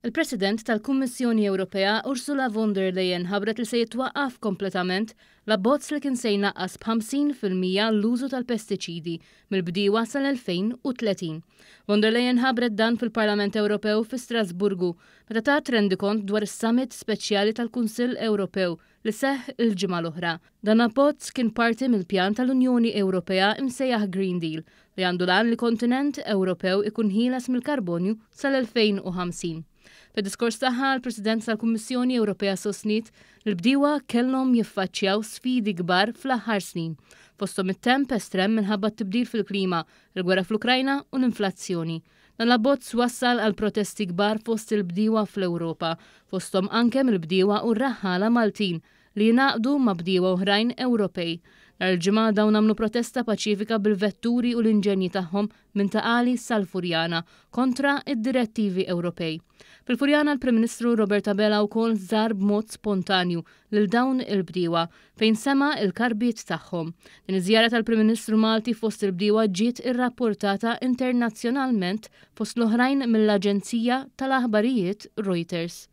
Il-President tal-Kummissjoni Ewropea Ursula von der Leyen ħabbret li se jitwaqqaf kompletament l-abbozz li kien se jnaqqas b'50% l-użu tal-pestiċidi mill-bdiewa sal-2030. Von der Leyen ħabbret dan fil-Parlament Ewropew fi Strasburgu meta tat rendikont dwar is-summit speċjali tal-Kunsill Ewropew li seħħ il-ġimgħa l-oħra. Dan l-abbozz kien parti mill-pjan tal-Unjoni Ewropea imsejjaħ Green Deal li għandu l-għan li kontinent Ewropew ikun ħieles mill-karbonju sal-2050. Fid-diskors tagħha, l-President tal-Kummissjoni Ewropea sostniet li l-bdiewa kellhom jiffaċċjaw sfidi kbar fl-aħħar snin, fosthom it-temp estrem minħabba t-tibdil fil-klima, il-gwerra fl-Ukrajna u l-inflazzjoni. Dan l-abbozz wassal għal protesti kbar fost il-bdiewa fl-Ewropa, fosthom anke mill-bdiewa u r-raħħala Maltin li jingħaqdu ma' bdiewa oħrajn Ewropej. Nhar il-Ġimgħa dawn għamlu protesta paċifika bil-vetturi u l-inġenji tagħhom minn Ta' Qali sal-Furjana kontra d-direttivi Ewropej. Fil-Furjana l-Prim Ministru Robert Abela wkoll żar b'mod spontanju lil dawn il-bdiewa fejn sema' l-karbiet tagħhom. Din iż-żjara tal-Prim Ministru Malti fost il-bdiewa ġiet irrapportata internazzjonalment fost l-oħrajn mill-aġenzija tal-aħbarijiet Reuters.